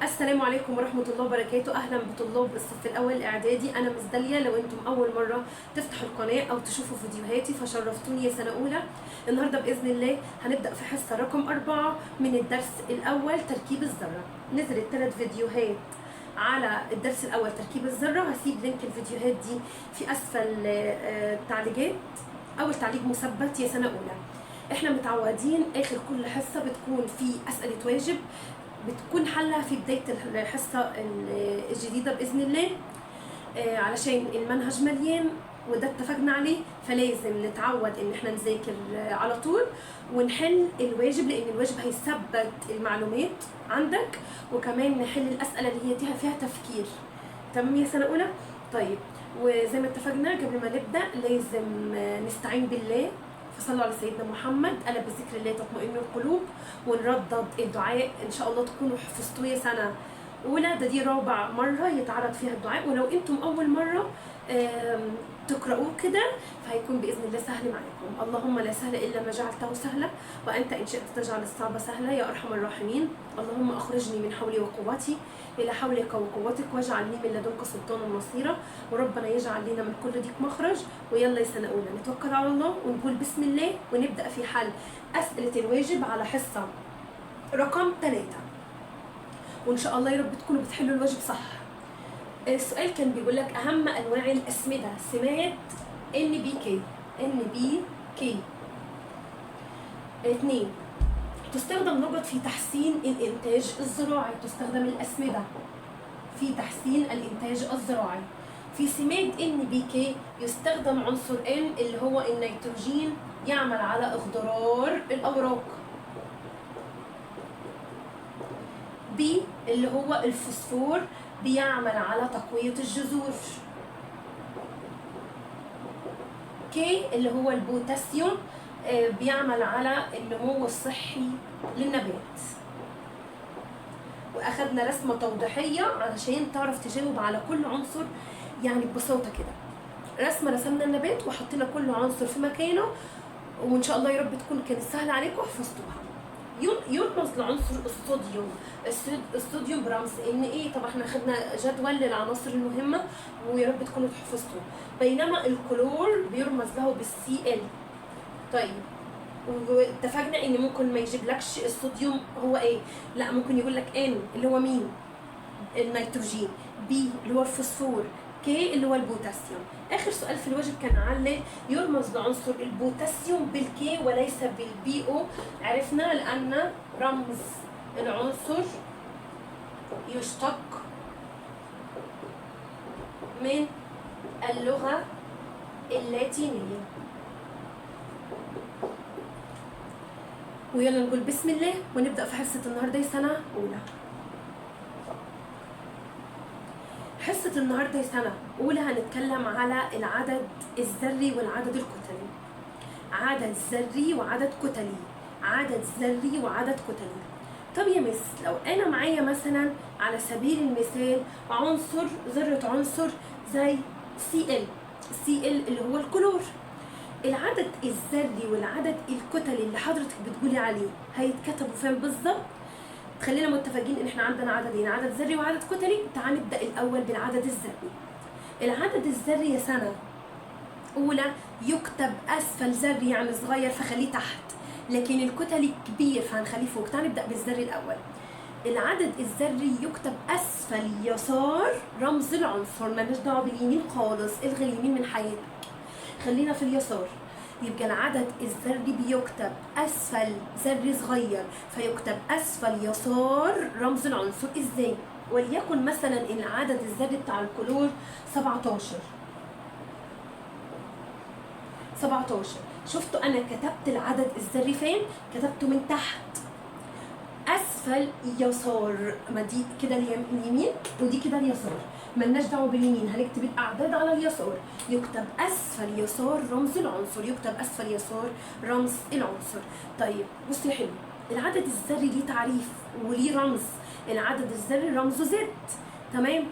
السلام عليكم ورحمة الله وبركاته. أهلا بطلاب الصف الأول الإعدادي. أنا مس داليا. لو أنتم أول مرة تفتحوا القناة أو تشوفوا فيديوهاتي فشرفتوني يا سنة أولى. النهاردة بإذن الله هنبدأ في حصة رقم 4 من الدرس الأول تركيب الذرة. نزلت 3 فيديوهات على الدرس الأول تركيب الذرة، هسيب link الفيديوهات دي في أسفل التعليقات. أول تعليق مثبت يا سنة أولى. احنا متعودين آخر كل حصة بتكون في أسئلة واجب بتكون حلها في بداية الحصة الجديدة بإذن الله، علشان المنهج مليان وده اتفقنا عليه، فلازم نتعود ان احنا نذاكر على طول ونحل الواجب، لان الواجب هيثبت المعلومات عندك، وكمان نحل الأسئلة اللي هي فيها تفكير. تمام يا سنة أولى؟ طيب، وزي ما اتفقنا قبل ما نبدأ لازم نستعين بالله، فصلوا على سيدنا محمد، ألا بذكر الله تطمئن القلوب، ونردد الدعاء. إن شاء الله تكونوا حفظتوه يا سنة أولى، ده دي رابع مرة يتعرض فيها الدعاء، ولو أنتم أول مرة تقرأوه كده فهيكون بإذن الله سهل معاكم. اللهم لا سهل إلا ما جعلته سهلا، وأنت إن شئت تجعل الصعب سهلا يا أرحم الراحمين. اللهم أخرجني من حولي وقوتي إلى حولك وقوتك، واجعلني من لدنك سلطانا نصيرا، وربنا يجعل لنا من كل ضيق مخرج. ويلا يا سنة أولى نتوكل على الله ونقول بسم الله ونبدأ في حل أسئلة الواجب على حصة رقم 3، وإن شاء الله يا رب تكونوا بتحلوا الواجب صح. السؤال كان بيقول لك أهم أنواع الأسمدة، سماد NPK. NPK. 2 تستخدم نقط في تحسين الإنتاج الزراعي. تستخدم الأسمدة في تحسين الإنتاج الزراعي. في سماد NPK يستخدم عنصر N اللي هو النيتروجين، يعمل على اخضرار الأوراق. B اللي هو الفوسفور، بيعمل على تقوية الجذور. K اللي هو البوتاسيوم، بيعمل على النمو الصحي للنبات. واخدنا رسمة توضيحية علشان تعرف تجاوب على كل عنصر، يعني ببساطة كده رسمة رسمنا النبات وحطينا كل عنصر في مكانه، وان شاء الله يا رب تكون كانت سهلة عليكم وحفظتوها. يرمز لعنصر الصوديوم، الصوديوم برمز Na. طبعا احنا خدنا جدول للعناصر المهمة ويا رب تكونوا حفظتوه. بينما الكلور بيرمز له بالCl. طيب، واتفقنا ان ممكن ما يجيبلكش الصوديوم هو ايه، لا ممكن يقول لك N اللي هو مين؟ النيتروجين، P اللي هو الفوسفور، K اللي هو البوتاسيوم. اخر سؤال في الواجب كان علل يرمز لعنصر البوتاسيوم بال K وليس بال PO. عرفنا لان رمز العنصر يشتق من اللغة اللاتينية. ويلا نقول بسم الله ونبدأ في حصة النهاردة يا سنة أولى. حصة النهاردة يا سنة أولى هنتكلم على العدد الذري والعدد الكتلي. عدد ذري وعدد كتلي، عدد ذري وعدد كتلي. طب يا مس، لو أنا معايا مثلا على سبيل المثال عنصر، ذرة عنصر زي Cl، Cl اللي هو الكلور، العدد الذري والعدد الكتلي اللي حضرتك بتقولي عليه هيتكتبوا فين بالظبط؟ خلينا متفقين ان احنا عندنا عددين، عدد ذري وعدد كتلي. تعال نبدا الاول بالعدد الذري. العدد الذري يا سنة اولى يكتب اسفل ذري، يعني صغير فخليه تحت، لكن الكتلي كبير فهنخليه فوق. تعال نبدا بالذري الاول. العدد الذري يكتب اسفل يسار رمز العنصر، مالناش دعوه باليمين خالص، الغي اليمين من حياتك، خلينا في اليسار. يبقى العدد الذري بيكتب اسفل ذري صغير فيكتب اسفل يسار رمز العنصر. ازاي؟ وليكن مثلا العدد الذري بتاع الكلور 17. 17، شفتوا انا كتبت العدد الذري فين؟ كتبته من تحت اسفل يسار، ما دي كده اليمين ودي كده اليسار، ملناش دعوه باليمين، هنكتب الاعداد على اليسار. يكتب اسفل يسار رمز العنصر، يكتب اسفل يسار رمز العنصر. طيب بصوا يا حلو، العدد الذري ليه تعريف وليه رمز. العدد الذري رمزه Z، تمام،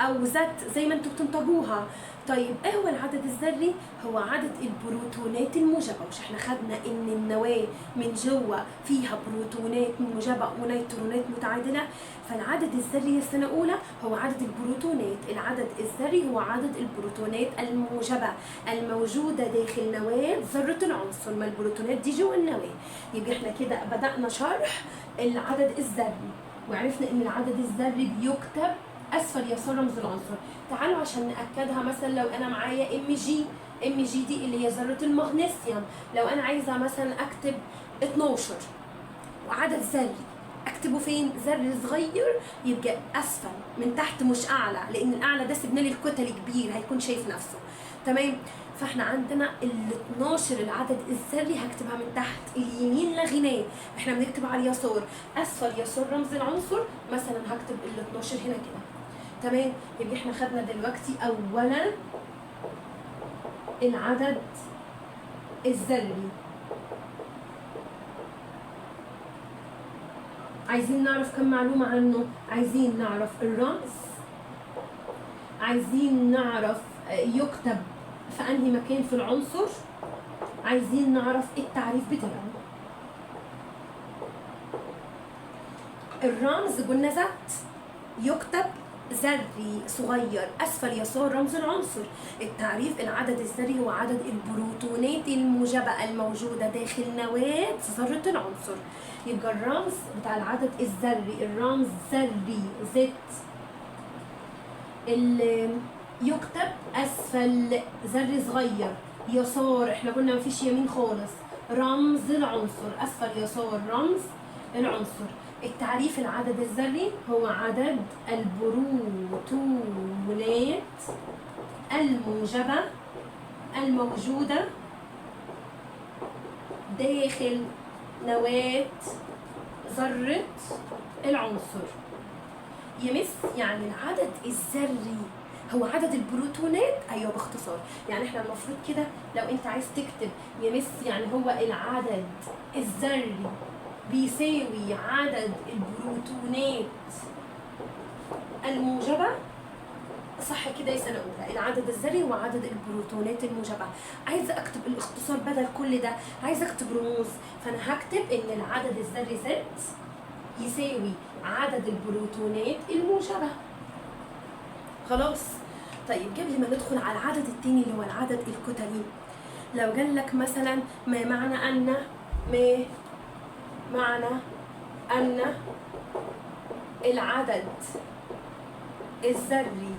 او Z زي ما انتوا بتنتجوها. طيب ايه هو العدد الذري؟ هو عدد البروتونات الموجبة. مش احنا خدنا ان النواة من جوه فيها بروتونات موجبه ونيترونات متعادله؟ فالعدد الذري السنة الاولى هو عدد البروتونات. العدد الذري هو عدد البروتونات الموجبة الموجودة داخل نواه ذره العنصر. ما البروتونات دي جوه النواة. يبقى احنا كده بدأنا شرح العدد الذري، وعرفنا ان العدد الذري بيكتب اسفل يسار رمز العنصر. تعالوا عشان ناكدها، مثلا لو انا معايا Mg، Mg دي اللي هي ذره المغنيسيوم، لو انا عايزه مثلا اكتب 12 وعدد ذري، اكتبه فين؟ ذري صغير يبقى اسفل من تحت مش اعلى، لان الاعلى ده سيبنا لي الكتل كبير هيكون شايف نفسه. تمام؟ فاحنا عندنا ال 12 العدد الذري هكتبها من تحت اليمين لغناه، احنا بنكتب على اليسار، اسفل يسار رمز العنصر، مثلا هكتب ال 12 هنا كده. تمام؟ يبقى احنا خدنا دلوقتي اولا العدد الذري. عايزين نعرف كم معلومة عنه؟ عايزين نعرف الرمز، عايزين نعرف يكتب في انهي مكان في العنصر، عايزين نعرف التعريف بتاعه. الرمز قلنا ذات، يكتب ذري صغير اسفل يسار رمز العنصر. التعريف العدد الذري هو عدد البروتونات الموجبة الموجودة داخل نواه ذره العنصر. يبقى الرمز بتاع العدد الذري، الرمز ذري Z، اللي يكتب اسفل ذري صغير يسار، احنا قلنا مفيش يمين خالص، رمز العنصر اسفل يسار رمز العنصر. التعريف العدد الذري هو عدد البروتونات الموجبة الموجودة داخل نواة ذرة العنصر. يمس يعني العدد الذري هو عدد البروتونات. ايوه باختصار، يعني احنا المفروض كده لو انت عايز تكتب يمس يعني هو العدد الذري بيساوي عدد البروتونات الموجبة، صح كده يا سنة أولى؟ العدد الذري هو عدد البروتونات الموجبة. عايزة أكتب الاختصار بدل كل ده، عايزة أكتب رموز، فأنا هكتب إن العدد الذري Z يساوي عدد البروتونات الموجبة. خلاص؟ طيب قبل ما ندخل على العدد التاني اللي هو العدد الكتلي، لو جالك مثلا ما معنى أن، ما معنى أن العدد الذري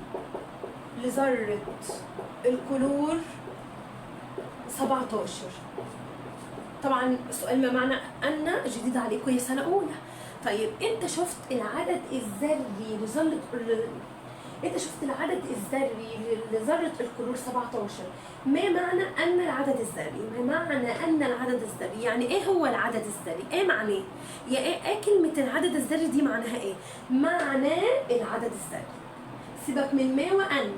لذرة الكلور 17. طبعا سؤال ما معنى أن جديد عليكم يا سنة أولى. طيب أنت شفت العدد الذري لذرة، أنت شفت العدد الذري لذرة الكلور 17، ما معنى أن العدد الذري؟ ما معنى أن العدد الذري؟ يعني إيه هو العدد الذري؟ إيه معناه؟ يا إيه كلمة العدد الذري دي معناها إيه؟ معنى العدد الذري. سيبك من ما وأن،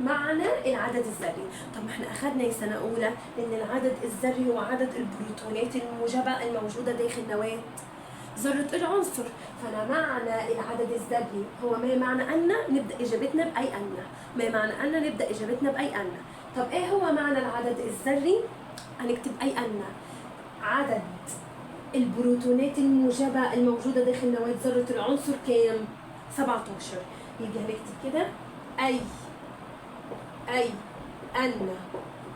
معنى العدد الذري. طب ما احنا أخدنا يا سنة أولى إن العدد الذري هو عدد البروتونات الموجبة الموجودة داخل نواة ذرة العنصر، فأنا معنى العدد الذري هو ما معنى أن، نبدأ إجابتنا بأي أن، ما معنى أن نبدأ إجابتنا بأي أن. طب إيه هو معنى العدد الذري؟ هنكتب أي أن عدد البروتونات الموجبة الموجودة داخل نواة ذرة العنصر كام؟ 17. يبقى هنكتب كده أي أن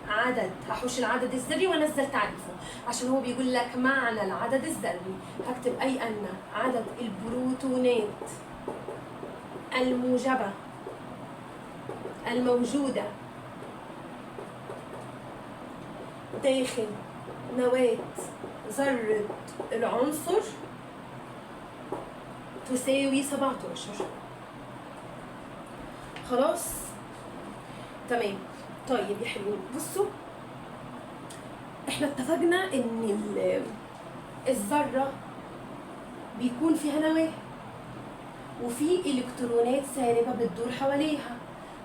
عدد، هحوش العدد الذري وانزل تعريفه عشان هو بيقول لك معنى العدد الذري. هكتب أي أن عدد البروتونات الموجبة الموجودة داخل نواة ذرة العنصر تساوي 17. خلاص؟ تمام. طيب يا حلوين، بصوا احنا اتفقنا ان الذرة بيكون فيها نواة وفي الكترونات سالبة بتدور حواليها،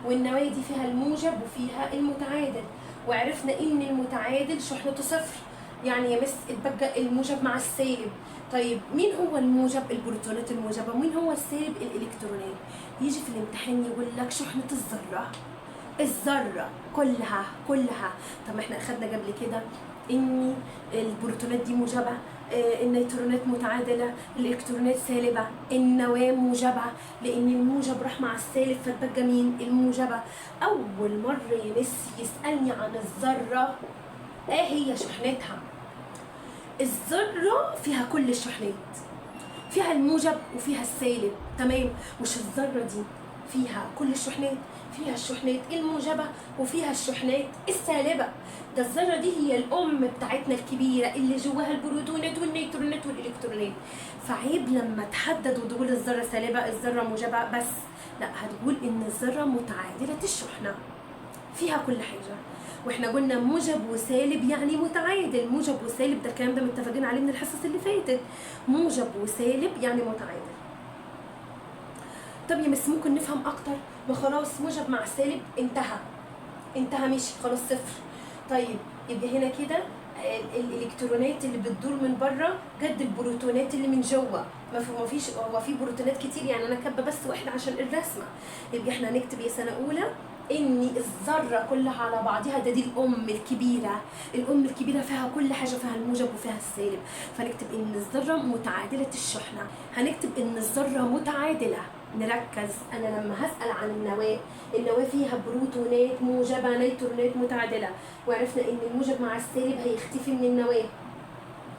والنواة دي فيها الموجب وفيها المتعادل، وعرفنا ان المتعادل شحنته صفر، يعني يمس اتبقى الموجب مع السالب. طيب مين هو الموجب؟ البروتونات الموجبة. مين هو السالب؟ الالكترونات. يجي في الامتحان يقول لك شحنة الذرة، الذرة كلها كلها. طب احنا اخدنا قبل كده ان البروتونات دي موجبه، النيترونات متعادله، الالكترونات سالبه، النواة موجبه، لان الموجب راح مع السالب فتبقى مين؟ الموجبة. اول مرة يا مس يسالني عن الذرة ايه هي شحنتها. الذرة فيها كل الشحنات، فيها الموجب وفيها السالب، تمام؟ مش الذرة دي فيها كل الشحنات، فيها الشحنات الموجبة وفيها الشحنات السالبة. ده الذرة دي هي الأم بتاعتنا الكبيرة اللي جواها البروتونات والنيوترونات والإلكترونات. فعيب لما تحدد وتقول الذرة سالبة الذرة موجبة بس، لا، هتقول إن الذرة متعادلة الشحنة، فيها كل حاجة. واحنا قلنا موجب وسالب يعني متعادل، موجب وسالب ده الكلام ده متفقين عليه من الحصص اللي فاتت، موجب وسالب يعني متعادل. طب يا مس ممكن نفهم اكتر؟ ما خلاص موجب مع سالب انتهى، انتهى ماشي خلاص صفر. طيب يبقى هنا كده الالكترونات اللي بتدور من بره قد البروتونات اللي من جوه، ما فيش، هو في بروتونات كتير يعني انا كاتبه بس واحدة عشان الرسمة. يبقى احنا هنكتب يا سنة اولى ان الذرة كلها على بعضها ده دي الام الكبيرة، الام الكبيرة فيها كل حاجة، فيها الموجب وفيها السالب، فنكتب ان الذرة متعادله الشحنة. هنكتب ان الذرة متعادله. نركز، انا لما هسال عن النواة، النواة فيها بروتونات موجبه نيوترونات متعادله، وعرفنا ان الموجب مع السالب هيختفي من النواة،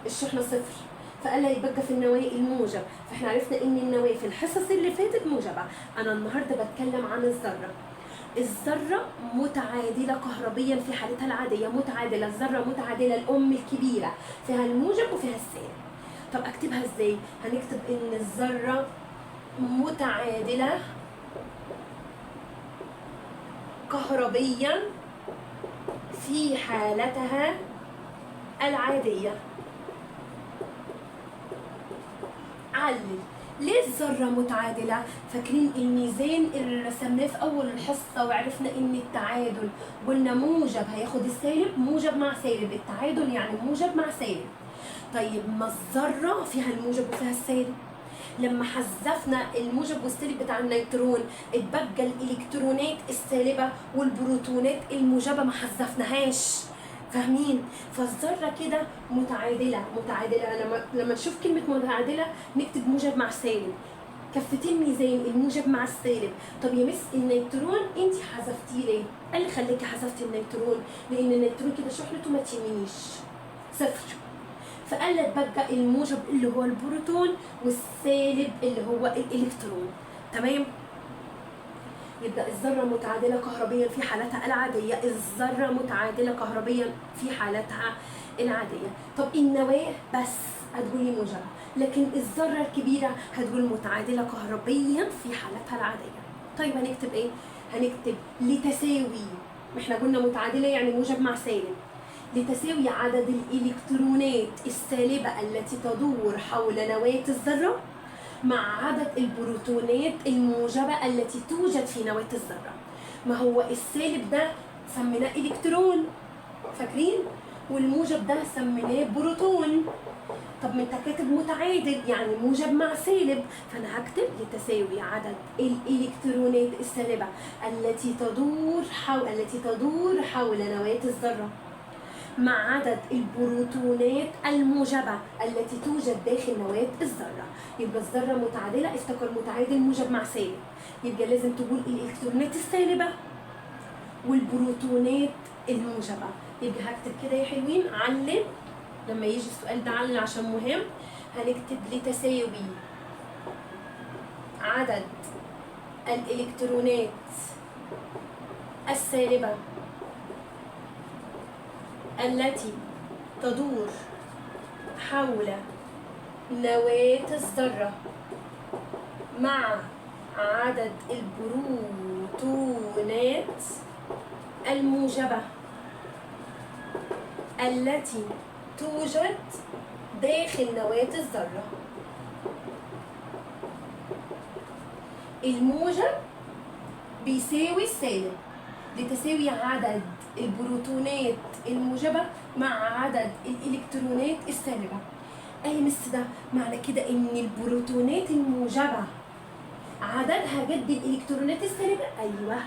الشحنة صفر، فقال هيبقى في النواة الموجب، فاحنا عرفنا ان النواة في الحصص اللي فاتت موجبه. انا النهارده بتكلم عن الذرة. الذرة متعادله كهربيا في حالتها العادية، متعادله، الذرة متعادله، الام الكبيرة فيها الموجب وفيها السالب. طب اكتبها ازاي؟ هنكتب ان الذرة متعادله كهربيا في حالتها العادية. علل ليه الذرة متعادلة؟ فاكرين الميزان اللي رسمناه في أول الحصة وعرفنا إن التعادل قلنا موجب هياخد السالب، موجب مع سالب، التعادل يعني موجب مع سالب. طيب ما الذرة فيها الموجب وفيها السالب، لما حذفنا الموجب والسالب بتاع النيترون اتبقى الإلكترونات السالبة والبروتونات الموجبة ما حذفناهاش، فاهمين؟ فالذره كده متعادله، متعادله. لما نشوف كلمة متعادله نكتب موجب مع سالب، كفتين ميزان الموجب مع السالب. طب يا مس النيترون انت حذفتيه ليه؟ قال لي خليكي حذفتي النيترون لان النيترون كده شحنته ما تهمنيش، صفر. فقال لك بقى الموجب اللي هو البروتون والسالب اللي هو الالكترون، تمام؟ يبقى الذرة متعادلة كهربيا في حالتها العادية، الذرة متعادلة كهربيا في حالتها العادية. طب النواة بس هتقولي موجبة، لكن الذرة الكبيرة هتقول متعادلة كهربيا في حالتها العادية. طيب هنكتب ايه؟ هنكتب لتساوي، ما احنا قلنا متعادلة يعني موجب مع سالب، لتساوي عدد الإلكترونات السالبة التي تدور حول نواة الذرة مع عدد البروتونات الموجبة التي توجد في نواة الذرة. ما هو السالب ده سميناه إلكترون، فاكرين؟ والموجب ده سميناه بروتون. طب ما انت كاتب متعادل يعني موجب مع سالب، فانا هكتب لتساوي عدد الإلكترونات السالبة التي تدور حول نواة الذرة مع عدد البروتونات الموجبة التي توجد داخل نواة الذرة. يبقى الذرة متعادلة، افتكر متعادل موجب مع سالب، يبقى لازم تقول الإلكترونات السالبة والبروتونات الموجبة. يبقى هكتب كده يا حلوين، علل لما يجي السؤال ده، علل عشان مهم. هنكتب لتساوي عدد الإلكترونات السالبة التي تدور حول نواة الذرة مع عدد البروتونات الموجبة التي توجد داخل نواة الذرة. الموجب بيساوي السالب، لتساوي عدد البروتونات الموجبة مع عدد الإلكترونات السالبة. أي مس ده معنى كده إن البروتونات الموجبة عددها قد الإلكترونات السالبة؟ أيوه.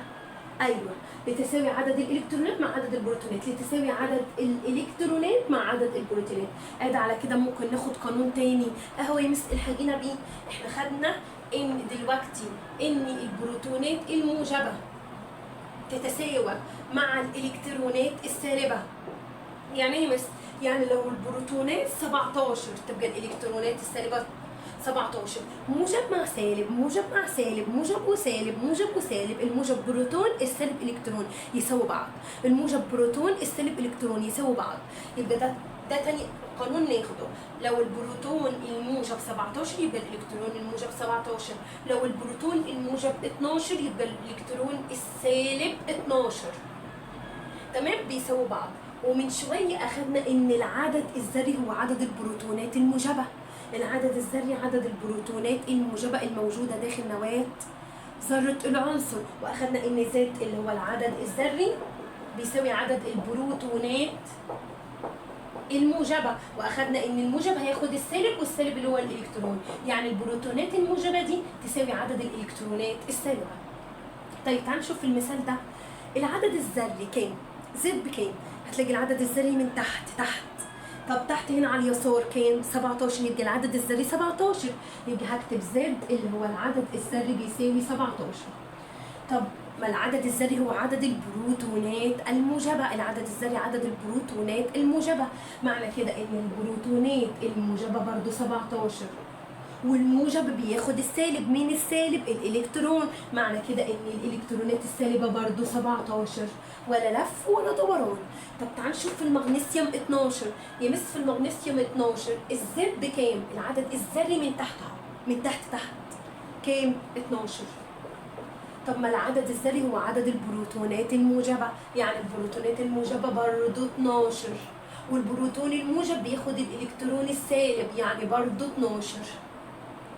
ايوه، لتساوي عدد الالكترونات مع عدد البروتونات، لتساوي عدد الالكترونات مع عدد البروتونات. ادي على كده ممكن ناخد قانون تاني اهو يا مس الحقينا بيه. احنا خدنا ان دلوقتي ان البروتونات الموجبة تتساوى مع الالكترونات السالبه. يعني ايه يا مس؟ يعني لو البروتونات 17 تبقى الالكترونات السالبه 17. موجب مع سالب، موجب مع سالب، موجب وسالب، موجب وسالب، الموجب بروتون، السالب الكترون، يساوي بعض. الموجب بروتون، السالب الكترون، يساوي بعض. يبقى ده تاني قانون ناخده. لو البروتون الموجب 17 يبقى الالكترون الموجب 17، لو البروتون الموجب 12 يبقى الالكترون السالب 12. تمام، بيساووا بعض. ومن شوية اخدنا ان العدد الذري هو عدد البروتونات الموجبة. العدد الذري عدد البروتونات الموجبة الموجودة داخل نواه ذره العنصر، واخدنا ان Z اللي هو العدد الذري بيساوي عدد البروتونات الموجبة، واخدنا ان الموجب هياخد السالب والسالب اللي هو الالكترون، يعني البروتونات الموجبة دي تساوي عدد الالكترونات السالبه. طيب تعال نشوف المثال ده. العدد الذري كام؟ Z بكام؟ هتلاقي العدد الذري من تحت تحت. طب تحت هنا على اليسار كام؟ 17، يبقى العدد الذري 17، يبقى هكتب Z اللي هو العدد الذري بيساوي 17. طب ما العدد الذري هو عدد البروتونات الموجبة، العدد الذري عدد البروتونات الموجبة، معنى كده ان البروتونات الموجبة برضو 17، والموجب بياخد السالب، مين السالب؟ الالكترون، معنى كده ان الالكترونات السالبة برضو 17، ولا لف ولا دوران. طب تعال نشوف في المغنيسيوم 12، يا مس في المغنيسيوم 12 ال Z بكام؟ العدد الذري من تحت اهو، من تحت تحت كام؟ 12. طب ما العدد الذري هو عدد البروتونات الموجبة، يعني البروتونات الموجبة برضو 12، والبروتون الموجب بياخد الالكترون السالب، يعني برضو 12.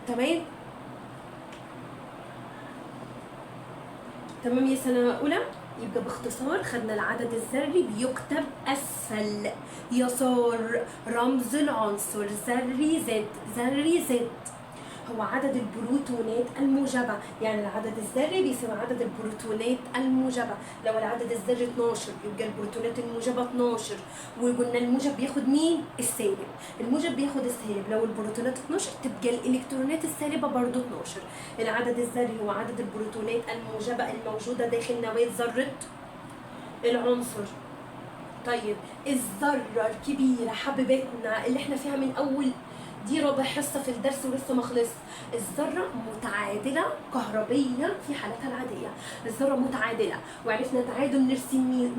تمام؟ تمام يا سنة أولى. يبقى باختصار خدنا العدد الذري بيكتب أسفل يسار رمز العنصر ذري Z، ذري Z هو عدد البروتونات الموجبة، يعني العدد الذري بيساوي عدد البروتونات الموجبة. لو العدد الذري 12 يبقى البروتونات الموجبة 12، وقلنا الموجب بياخد مين؟ السالب، الموجب بياخد السالب. لو البروتونات 12 تبقى الالكترونات السالبة برضو 12. العدد الذري هو عدد البروتونات الموجبة الموجودة داخل نواة ذرة العنصر. طيب الذرة الكبيرة حبيبتنا اللي احنا فيها من أول دي رابع حصة في الدرس ولسه ما خلص. الذرة متعادلة كهربيا في حالتها العادية، الذرة متعادلة، وعرفنا تعادل نرسم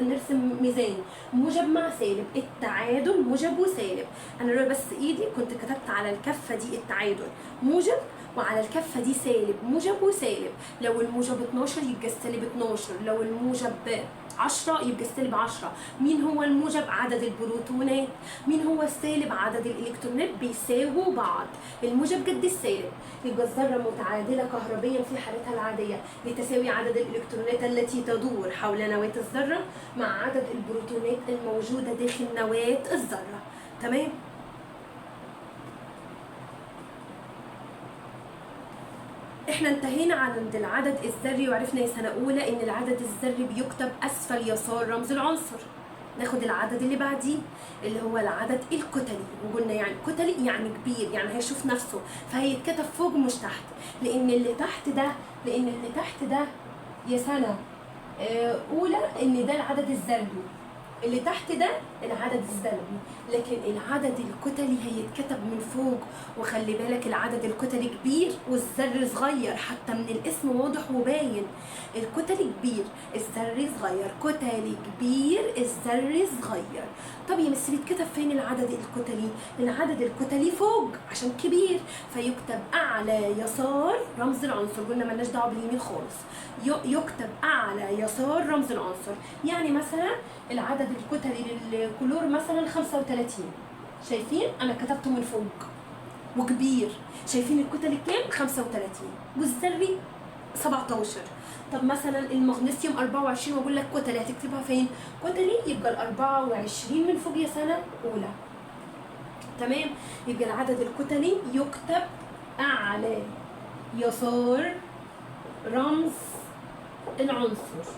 نرسم ميزان موجب مع سالب، التعادل موجب وسالب. انا لولا بس ايدي كنت كتبت على الكفة دي التعادل موجب وعلى الكفة دي سالب، موجب وسالب. لو الموجب 12 يبقى السالب 12، لو الموجب 10 يبقى السالب 10. مين هو الموجب؟ عدد البروتونات. مين هو السالب؟ عدد الالكترونات، بيساووا بعض، الموجب قد السالب. يبقى الذرة متعادله كهربيا في حالتها العادية لتساوي عدد الالكترونات التي تدور حول نواه الذرة مع عدد البروتونات الموجودة داخل نواه الذرة. تمام؟ احنا انتهينا عند العدد الذري، وعرفنا يا سنة اولى ان العدد الذري بيكتب اسفل يسار رمز العنصر. ناخد العدد اللي بعديه اللي هو العدد الكتلي، وقلنا يعني كتلي يعني كبير، يعني هيشوف نفسه فهيتكتب فوق مش تحت، لان اللي تحت ده، لان اللي تحت ده يا سنة اولى ان ده العدد الذري، اللي تحت ده العدد الذري، لكن العدد الكتلي هيتكتب من فوق. وخلي بالك العدد الكتلي كبير والذري صغير، حتى من الاسم واضح وباين، الكتلي كبير الذري صغير، كتلي كبير الذري صغير. طب يا مس بيتكتب فين العدد الكتلي؟ العدد الكتلي فوق عشان كبير، فيكتب اعلى يسار رمز العنصر، قلنا مالناش دعوه باليمين خالص، يكتب اعلى يسار رمز العنصر. يعني مثلا العدد الكتلي للكلور مثلا 35، شايفين انا كتبته من فوق وكبير، شايفين الكتلي كام؟ 35، والذري 17. طب مثلا المغنيسيوم 24، واقول لك كتلي هتكتبها فين؟ كتلي يبقى ال 24 من فوق يا سنة اولى. تمام؟ يبقى العدد الكتلي يكتب اعلى يسار رمز العنصر.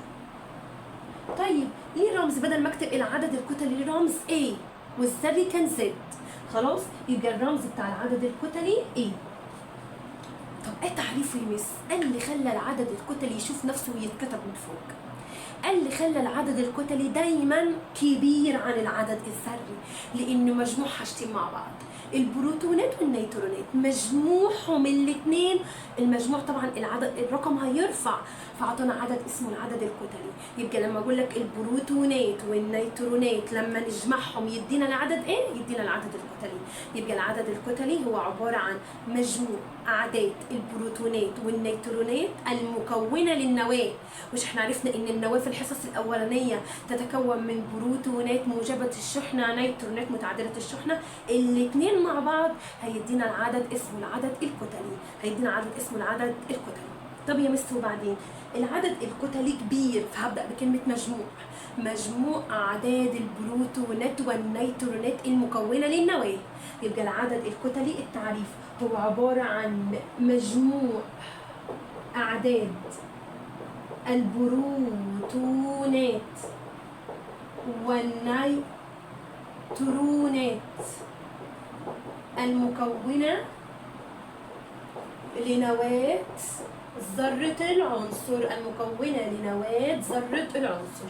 طيب ليه رمز؟ بدل ما اكتب العدد الكتلي ليه رمز A، والذري كان Z. خلاص يبقى الرمز بتاع العدد الكتلي A. طب ايه تعريفه يا مس؟ قال اللي خلى العدد الكتلي يشوف نفسه ويتكتب من فوق. قال اللي خلى العدد الكتلي دايما كبير عن العدد الذري لانه مجموع حاجتين مع بعض، البروتونات والنيترونات، مجموعهم الاثنين، المجموع طبعا العدد الرقم هيرفع، فاعطانا عدد اسمه العدد الكتلي. يبقى لما اقول لك البروتونات والنيترونات لما نجمعهم يدينا العدد ايه؟ يدينا العدد الكتلي. يبقى العدد الكتلي هو عبارة عن مجموع اعداد البروتونات والنيترونات المكونة للنواه. مش احنا عرفنا ان النواة في الحصص الاولانية تتكون من بروتونات موجبه الشحنة، نيترونات متعادله الشحنة، الاثنين مع بعض هيدينا العدد اسمه العدد الكتلي، هيدينا عدد اسمه العدد الكتلي. طب يا مس وبعدين العدد الكتلي كبير، فهبدأ بكلمة مجموع، مجموع أعداد البروتونات والنيترونات المكونة للنواة. يبقى العدد الكتلي التعريف هو عبارة عن مجموع أعداد البروتونات والنيترونات المكونة لنواة ذرة العنصر، المكونة لنواة ذرة العنصر.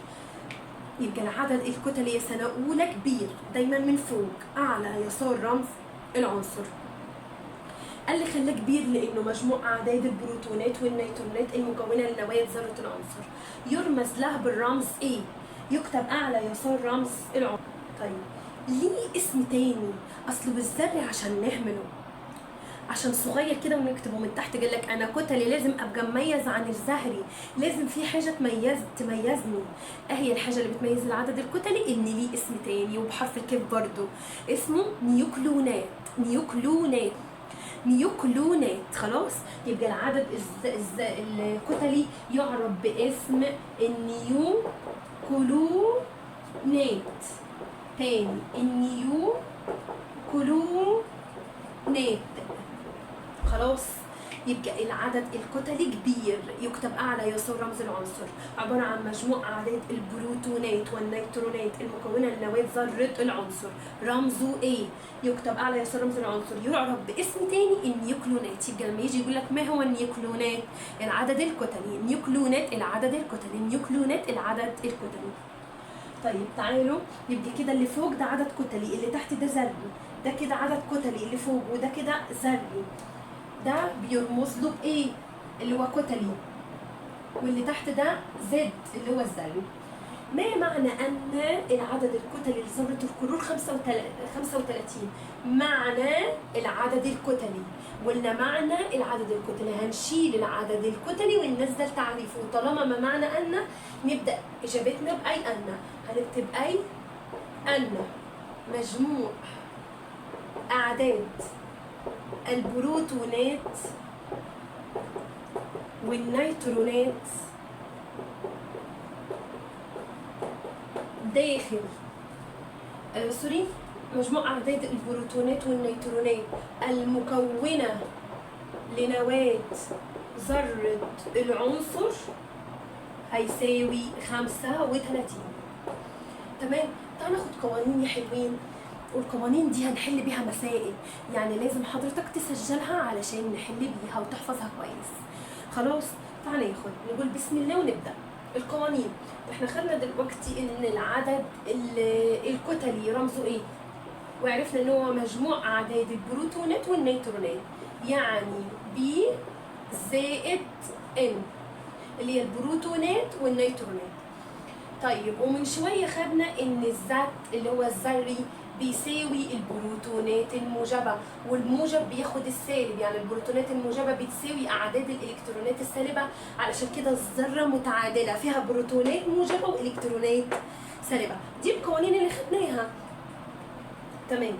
يبقى العدد الكتلي سنة أولى كبير دايما من فوق أعلى يسار رمز العنصر. قال لي خلاه كبير لأنه مجموع أعداد البروتونات والنيترونات المكونة لنواة ذرة العنصر، يرمز له بالرمز A، يكتب أعلى يسار رمز العنصر. طيب ليه اسم تاني؟ أصله بالذري عشان نهمله، عشان صغير كده ونكتبه من تحت. قال لك انا كتلي لازم ابقى مميز عن الزهري، لازم في حاجة تميزني. ايه هي الحاجة اللي بتميز العدد الكتلي؟ ان ليه اسم تاني وبحرف الكاف برضو، اسمه نيوكلونات. نيوكلونات، نيوكلونات. خلاص يبقى العدد الكتلي يعرف باسم النيوكلونات. تاني النيوكلونات. خلاص يبقى العدد الكتلي كبير، يكتب اعلى يسار رمز العنصر، عبارة عن مجموع اعداد البروتونات والنيترونات المكونة لنواه ذره العنصر، رمزه A، يكتب اعلى يسار رمز العنصر، يعرف باسم تاني النيوكلونات. يبقى لما يجي يقول لك ما هو النيوكلونات؟ العدد الكتلي، نيوكلونات العدد الكتلي، نيوكلونات العدد الكتلي. طيب تعالوا، يبقى كده اللي فوق ده عدد كتلي، اللي تحت ده ذري، ده كده عدد كتلي اللي فوق، وده كده ذري، ده بيرمز له بايه؟ اللي هو كتلي، واللي تحت ده Z اللي هو الذري. ما معنى ان العدد الكتلي لذرة الكلور 35؟ معنى العدد الكتلي، قلنا معنى العدد الكتلي هنشيل العدد الكتلي وننزل تعريفه، طالما ما معنى ان نبدا اجابتنا باي ان، هنكتب اي ان مجموع اعداد البروتونات والنيترونات داخل sorry مجموع اعداد البروتونات والنيترونات المكونة لنواه ذره العنصر هيساوي 35. تمام. تعالوا ناخد قوانين يا حلوين، والقوانين دي هنحل بيها مسائل، يعني لازم حضرتك تسجلها علشان نحل بيها وتحفظها كويس. خلاص تعالى ناخد، نقول بسم الله ونبدا القوانين. احنا خدنا دلوقتي ان العدد الكتلي رمزه ايه، وعرفنا ان هو مجموع اعداد البروتونات والنيترونات، يعني P زائد N اللي هي البروتونات والنيترونات. طيب ومن شوية خدنا ان ال Z اللي هو الذري بيساوي البروتونات الموجبة، والموجب بياخد السالب، يعني البروتونات الموجبة بتساوي اعداد الالكترونات السالبه، علشان كده الذرة متعادله فيها بروتونات موجبه والكترونات سالبه. دي القوانين اللي خدناها. تمام.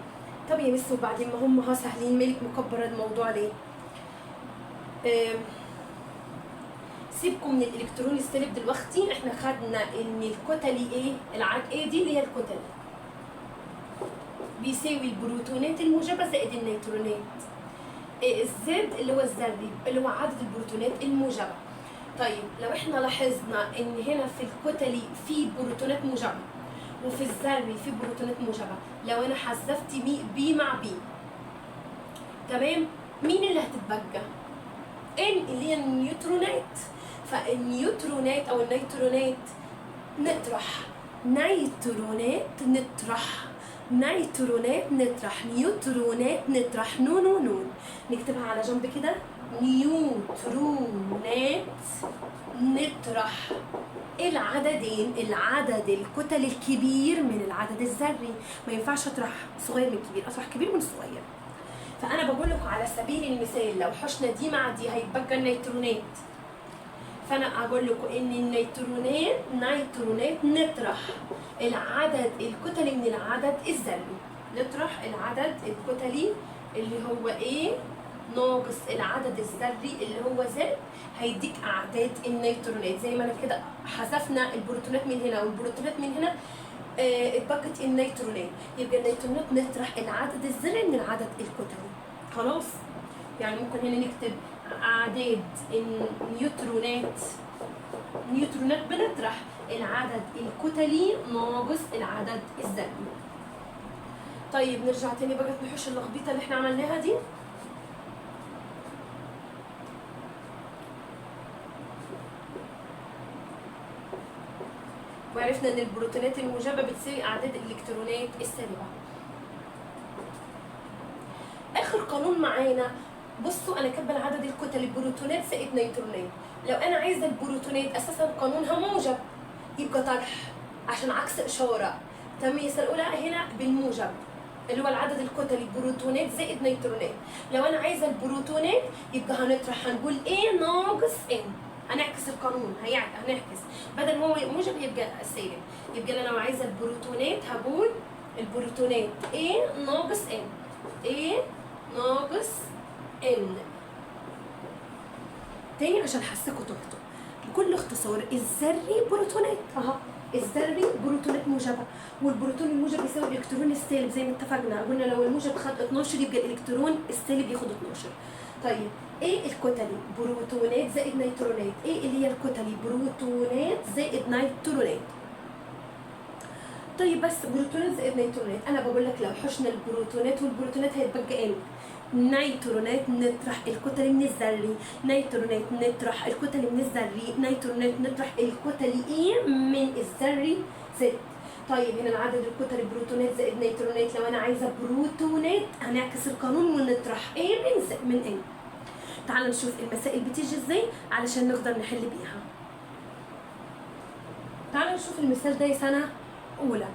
طب يا مس وبعدين ما هم سهلين، مالك مكبره الموضوع ليه؟ سيبكم من الالكترون السالب دلوقتي، احنا خدنا ان الكتلي ايه؟ العدد ايه دي اللي هي الكتلي بيساوي البروتونات الموجبة زائد النيترونات. ال Z اللي هو الذري اللي هو عدد البروتونات الموجبة. طيب لو احنا لاحظنا ان هنا في الكتلي في بروتونات موجبه وفي الذري في بروتونات موجبه، لو انا حذفت P مع P، تمام، مين اللي هتتبجى؟ N اللي هي النيوترونات. فالنيوترونات او النيترونات نطرح، نيترونات نطرح، نيترونات نطرح، نيوترونات نطرح، نون ونون، نكتبها على جنب كده، نيوترونات نطرح العددين، العدد الكتل الكبير من العدد الذري. ما ينفعش اطرح صغير من كبير، اطرح كبير من صغير. فانا بقول لكم على سبيل المثال لو حشنا دي مع دي هيتبقى النيترونات، فانا اقول لكم ان النيترونات، نيترونات نطرح العدد الكتلي من العدد الذري، نطرح العدد الكتلي اللي هو ايه ناقص العدد الذري اللي هو Z، هيديك اعداد النيترونات. زي ما انا كده حذفنا البروتونات من هنا والبروتونات من هنا، اتبقت النيترونات، يبقى النيترونات نطرح العدد الذري من العدد الكتلي. خلاص، يعني ممكن هنا نكتب اعداد النيوترونات، نيوترونات بنطرح العدد الكتلي ناقص العدد الذري. طيب نرجع تاني بقى نحوش اللخبيطه اللي احنا عملناها دي. وعرفنا ان البروتونات الموجبة بتساوي اعداد الالكترونات السالبه. اخر قانون معانا، بصوا انا كاتبه العدد الكتلي بروتونات زائد نيترونات. لو انا عايزه البروتونات اساسا قانونها موجب، يبقى طرح عشان عكس اشارة. تمام يا سنة اولى، هنا بالموجب اللي هو العدد الكتلي بروتونات زائد نيترونات. لو انا عايزه البروتونات يبقى هنطرح، هنقول ايه ناقص N، هنعكس القانون، هنعكس، بدل ما هو موجب يبقى سالب. يبقى انا لو عايزه البروتونات هقول البروتونات A ناقص N، A ناقص N. تاني عشان حاسكوا تهتوا، بكل اختصار الذري بروتونات، اهو الذري بروتونات موجبه، والبروتون الموجب يساوي الالكترون السالب زي ما اتفقنا، قلنا لو الموجب خد 12 يبقى الالكترون السالب ياخد 12. طيب ايه الكتلي؟ بروتونات زائد نيترونات. ايه اللي هي الكتلي؟ بروتونات زائد نيترونات. طيب بس بروتونات زائد نيترونات، انا بقول لك لو حشنا البروتونات والبروتونات هيتبقى ايه؟ نيترونات نطرح الكتلي من الذري، نيترونات نطرح الكتلي من الذري، نيترونات نطرح الكتلي ايه من الذري Z. طيب هنا العدد الكتلي بروتونات زائد نيترونات، لو انا عايزه بروتونات هنعكس القانون ونطرح ايه من N. تعال نشوف المسائل بتيجي ازاي علشان نقدر نحل بيها. تعال نشوف المثال ده يا سنة اولى.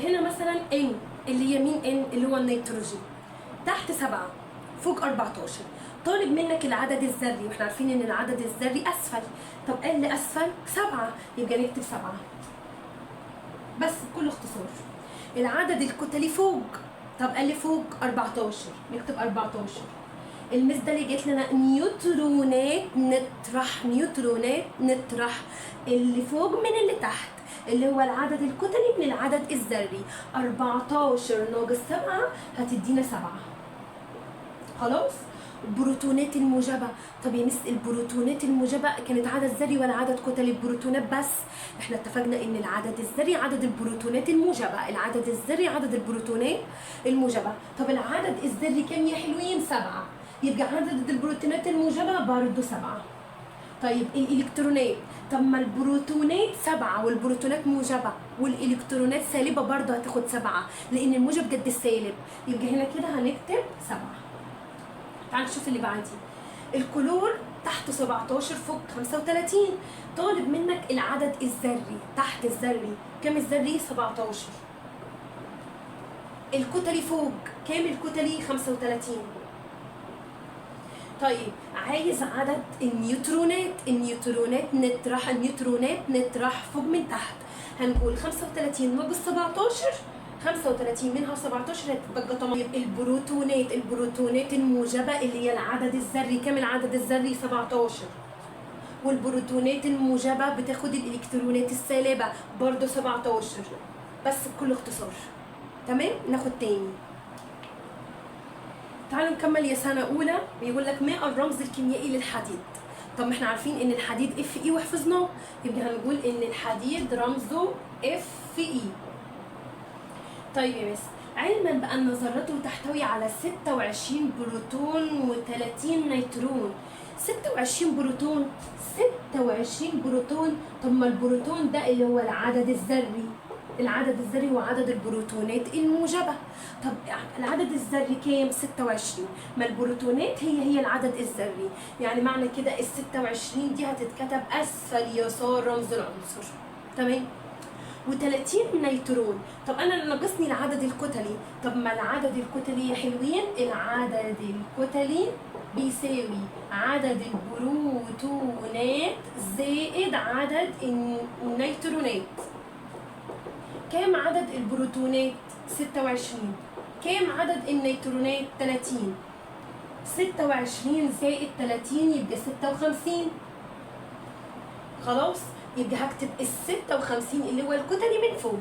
هنا مثلا N اللي هي مين N؟ اللي هو النيتروجين، تحت 7 فوق 14، طالب منك العدد الذري، واحنا عارفين ان العدد الذري اسفل. طب قال لي اسفل 7، يبقى نكتب 7 بس بكل اختصار. العدد الكتلي فوق، طب قال لي فوق 14، نكتب 14. المس ده اللي جت لنا نيوترونات نطرح، نيوترونات نطرح اللي فوق من اللي تحت اللي هو العدد الكتلي من العدد الذري، 14 ناقص 7 هتدينا 7. خلاص. البروتونات الموجبة، طب يا مس البروتونات الموجبة كانت عدد ذري ولا عدد كتلي؟ البروتونات بس، احنا اتفقنا ان العدد الذري عدد البروتونات الموجبة، العدد الذري عدد البروتونات الموجبة. طب العدد الذري كام يا حلوين؟ 7، يبقى عدد البروتونات الموجبة برضه 7. طيب الالكترونات، طب ما البروتونات 7 والبروتونات موجبه والالكترونات سالبه برضه هتاخد 7 لان الموجب قد السالب، يبقى هنا كده هنكتب 7. تعال نشوف اللي بعديه. الكلور تحت 17 فوق 35، طالب منك العدد الذري تحت الذري، كام الذري؟ 17. الكتلي فوق، كام الكتلي؟ 35. طيب عايز عدد النيوترونات، النيوترونات نطرح، النيوترونات نطرح فوق من تحت، هنقول 35 ناقص 17، 35 منها 17 هتبقى 8. البروتونات، البروتونات الموجبة اللي هي العدد الذري، كام العدد الذري؟ 17. والبروتونات الموجبة بتاخد الالكترونات السالبة برضه 17 بس بكل اختصار. تمام؟ ناخد تاني. تعالوا نكمل يا سنة أولى. بيقول لك ما الرمز الكيميائي للحديد؟ طب ما احنا عارفين ان الحديد Fe وحفظناه، يبقى هنقول ان الحديد رمزه Fe. طيب يا مس، علما بان ذرته تحتوي على 26 بروتون و30 نيترون. 26 بروتون، 26 بروتون. طب ما البروتون ده اللي هو العدد الذري، العدد الذري هو عدد البروتونات الموجبة. طب العدد الذري كام؟ 26. ما البروتونات هي العدد الذري، يعني معنى كده ال 26 دي هتتكتب اسفل يسار رمز العنصر. تمام. و30 نيترون. طب انا ناقصني العدد الكتلي. طب ما العدد الكتلي يا حلوين، العدد الكتلي بيساوي عدد البروتونات زائد عدد النيترونات. كام عدد البروتونات؟ 26. كام عدد النيترونات؟ 30. 26 زائد 30 يبقى 56. خلاص، يبقى هكتب ال 56 اللي هو الكتلي من فوق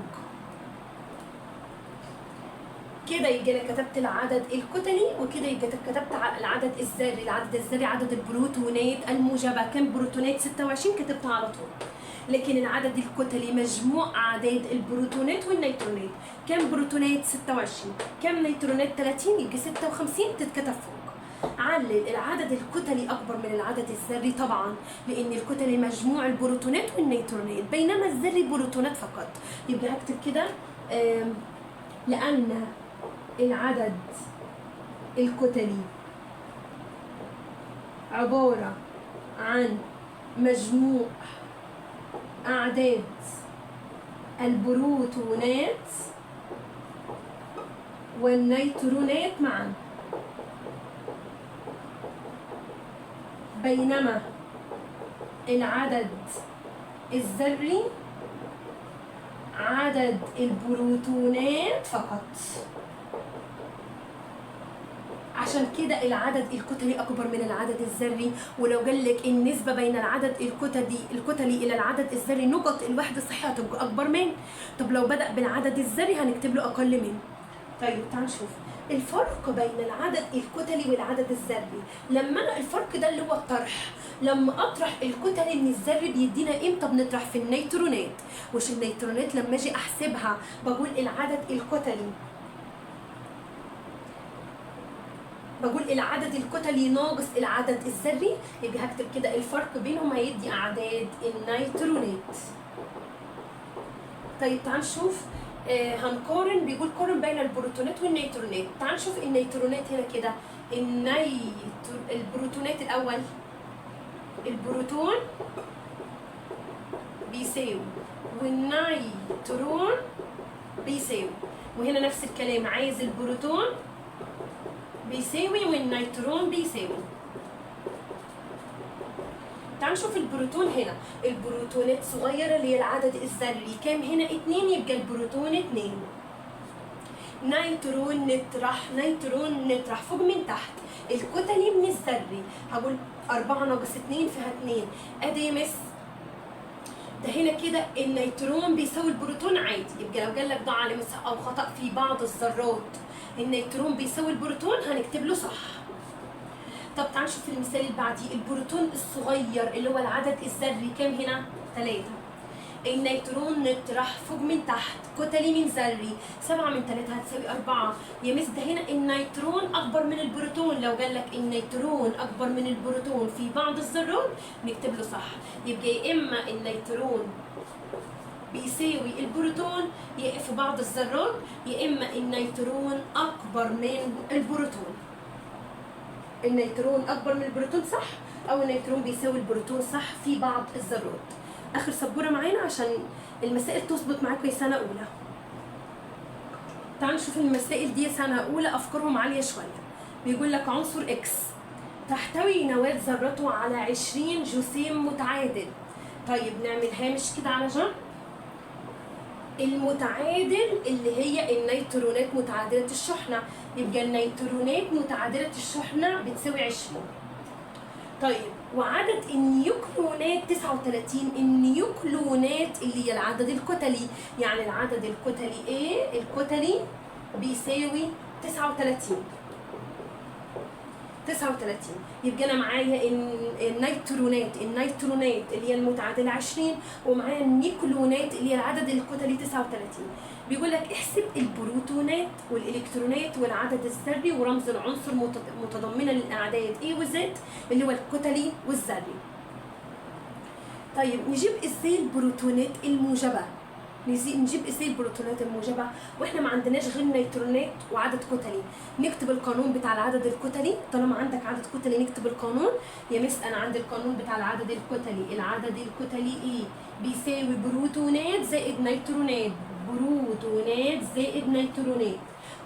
كده. يبقى انا كتبت العدد الكتلي، وكده يبقى كتبت العدد الذري. العدد الذري عدد البروتونات الموجبة. كام بروتونات؟ 26، كتبتها على طول. لكن العدد الكتلي مجموع اعداد البروتونات والنيترونات. كام بروتونات؟ 26. كام نيترونات؟ 30، يبقى 56 تتكتب فوق. علل العدد الكتلي اكبر من العدد الذري طبعا، لان الكتلي مجموع البروتونات والنيترونات، بينما الذري بروتونات فقط. يبقى هكتب كده لان العدد الكتلي عبارة عن مجموع أعداد البروتونات والنيترونات معا، بينما العدد الذري عدد البروتونات فقط. عشان كده العدد الكتلي اكبر من العدد الذري. ولو قال لك النسبة بين العدد الكتلي الى العدد الذري نقط الوحدة الصحيحة هتبقى اكبر من. طب لو بدا بالعدد الذري هنكتب له اقل من. طيب تعال نشوف الفرق بين العدد الكتلي والعدد الذري. لما انا الفرق ده اللي هو الطرح، لما اطرح الكتلي من الذري بيدينا امتى؟ بنطرح في النيترونات. وش النيترونات لما اجي احسبها بقول العدد الكتلي، بقول العدد الكتلي ناقص العدد الذري، يبقى هكتب كده الفرق بينهم هيدي اعداد النيترونات. طيب تعال نشوف هنقارن، بيقول قارن بين البروتونات والنيترونات. تعال نشوف النيترونات هنا كده، البروتونات الاول، البروتون بيساوي والنيترون بيساوي، وهنا نفس الكلام، عايز البروتون بيساوي والنيترون بيساوي. تعال نشوف البروتون هنا، البروتونات صغيرة اللي هي العدد الذري كام هنا؟ 2، يبقى البروتون 2. نيترون نطرح، نيترون نطرح فوق من تحت، الكتلي من الذري، هقول 4 ناقص 2 فيها 2. ادي يا مس ده هنا كده النيترون بيساوي البروتون عادي، يبقى لو جالك ضع علامة صح او خطأ في بعض الذرات النيترون بيساوي البروتون هنكتب له صح. طب تعال نشوف المثال اللي بعديه، البروتون الصغير اللي هو العدد الذري كام هنا؟ 3. النيترون نطرح فوق من تحت، كتلي من ذري، 7 من 3 هتساوي 4. يا مس ده هنا النيترون اكبر من البروتون، لو جالك النيترون اكبر من البروتون في بعض الذرات نكتب له صح. يبقى يا اما النيترون بيساوي البروتون يا في بعض الذرات، يا اما النيترون اكبر من البروتون. النيترون اكبر من البروتون صح، او النيترون بيساوي البروتون صح في بعض الذرات. اخر سبورة معانا عشان المسائل تظبط معاكم يا سنة اولى. تعالوا نشوف المسائل دي سنة اولى، افكارهم عالية شوية. بيقول لك عنصر X تحتوي نواه ذرته على 20 جسيم متعادل. طيب نعمل هامش كده على جنب. المتعادل اللي هي النيترونات متعادلة الشحنة، يبقى النيترونات متعادلة الشحنة بتساوي 20. طيب وعدد النيوكلونات 39. النيوكلونات اللي هي العدد الكتلي، يعني العدد الكتلي ايه؟ الكتلي بيساوي 39. 39. يبقى انا معايا النيترونات اللي هي المتعادله 20، ومعايا النيوكلونات اللي هي العدد الكتلي 39. بيقول لك احسب البروتونات والالكترونات والعدد الذري ورمز العنصر متضمنه للاعداد A و Z اللي هو الكتلي والذري. طيب نجيب ازاي البروتونات الموجبة؟ نجيب ازاي البروتونات الموجبة واحنا ما عندناش غير نيترونات وعدد كتلي؟ نكتب القانون بتاع العدد الكتلي. طالما عندك عدد كتلي نكتب القانون. يا مس انا عندي القانون بتاع العدد الكتلي، العدد الكتلي ايه؟ بيساوي بروتونات زائد نيترونات، بروتونات زائد نيترونات.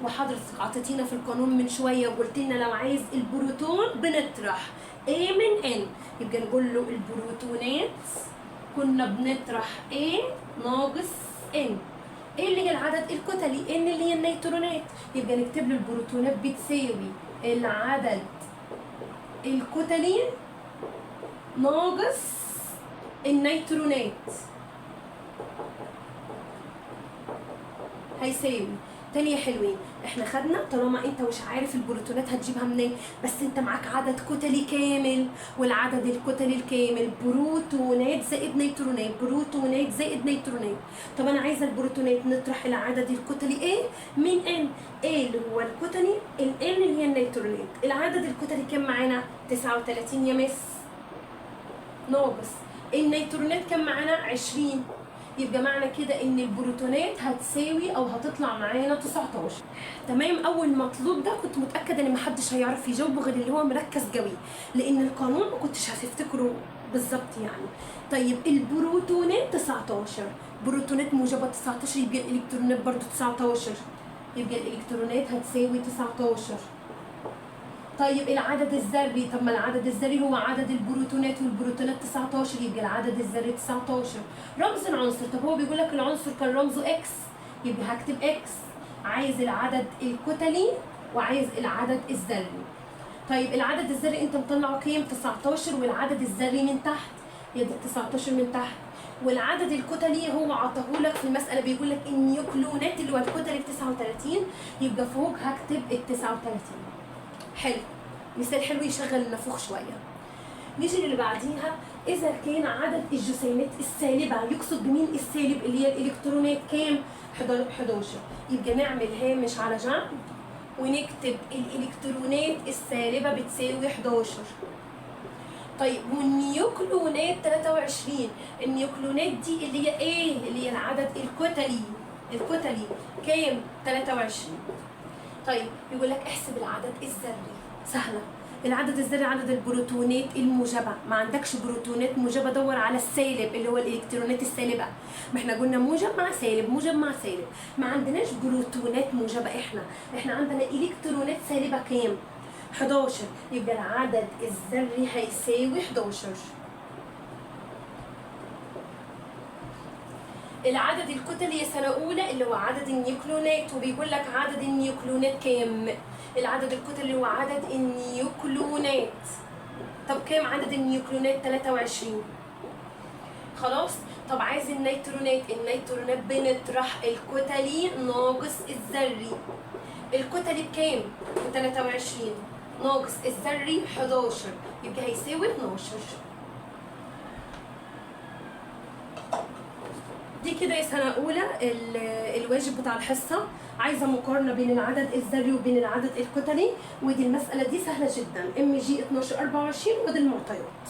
وحضرتك عطيتينا في القانون من شوية وقلت لنا لو عايز البروتون بنطرح A من N، يبقى نقول له البروتونات كنا بنطرح A ناقص N، A اللي هي العدد الكتلي، N اللي هي النيترونات، يبقى نكتب له البروتونات بتساوي العدد الكتلي ناقص النيترونات هيساوي. تاني يا حلوين، احنا خدنا طالما انت مش عارف البروتونات هتجيبها منين، بس انت معاك عدد كتلي كامل، والعدد الكتلي الكامل بروتونات زائد نيترونات، بروتونات زائد نيترونات. طب انا عايزه البروتونات، نطرح العدد الكتلي ايه من N، A اللي هو الكتلي، ال N اللي هي النيترونات. العدد الكتلي كام معانا؟ 39 يا مس، ناقص النيترونات كام معانا؟ 20. يبقى معنى كده ان البروتونات هتساوي او هتطلع معانا 19. تمام. اول مطلوب ده كنت متاكدة ان محدش هيعرف يجاوبه غير اللي هو مركز قوي، لان القانون ما كنتش هتفتكره بالظبط يعني. طيب البروتونات 19، بروتونات موجبه 19، يبقى الالكترونات برضو 19، يبقى الالكترونات هتساوي 19. طيب العدد الذري، طب ما العدد الذري هو عدد البروتونات، والبروتونات 19، يبقى العدد الذري 19. رمز العنصر، طب هو بيقول لك العنصر كان رمزه X، يبقى هكتب X. عايز العدد الكتلي وعايز العدد الذري. طيب العدد الذري انت مطلعه كام؟ 19، والعدد الذري من تحت، يا دي 19 من تحت. والعدد الكتلي هو عطاهولك في المسألة، بيقول لك النيوكلونات اللي هو الكتلي ب 39، يبقى فوق هكتب ال 39. حلو، مثال حلو يشغل النافوخ شوية. نيجي للي بعديها، اذا كان عدد الجسيمات السالبه، يقصد بمين السالب؟ اللي هي الالكترونات، كام؟ 11. يبقى نعمل هامش على جنب ونكتب الالكترونات السالبه بتساوي 11. طيب والنيوكلونات 23، النيوكلونات دي اللي هي ايه؟ اللي هي العدد الكتلي، الكتلي كام؟ 23. طيب يقول لك احسب العدد الذري. سهلة، العدد الذري عدد البروتونات الموجبة، ما عندكش بروتونات موجبه دور على السالب اللي هو الالكترونات السالبه، ما احنا قلنا موجب مع سالب، موجب مع سالب، ما عندناش بروتونات موجبه، احنا عندنا الكترونات سالبه كام؟ 11. يبقى العدد الذري هيساوي 11. العدد الكتلي يا سنة اولى اللي هو عدد النيوكلونات، وبيقول لك عدد النيوكلونات كام؟ العدد الكتلي هو عدد النيوكلونات. طب كام عدد النيوكلونات؟ 23. خلاص. طب عايز النيترونات، النيترونات بنطرح الكتلي ناقص الذري. الكتلي بكام؟ ب 23 ناقص الذري 11، يبقى هيساوي 12. دي كده يا سنة أولى الواجب بتاع الحصة. عايزة مقارنة بين العدد الذري وبين العدد الكتلي، ودي المسألة دي سهلة جدا، MG 12 24، ودي المعطيات.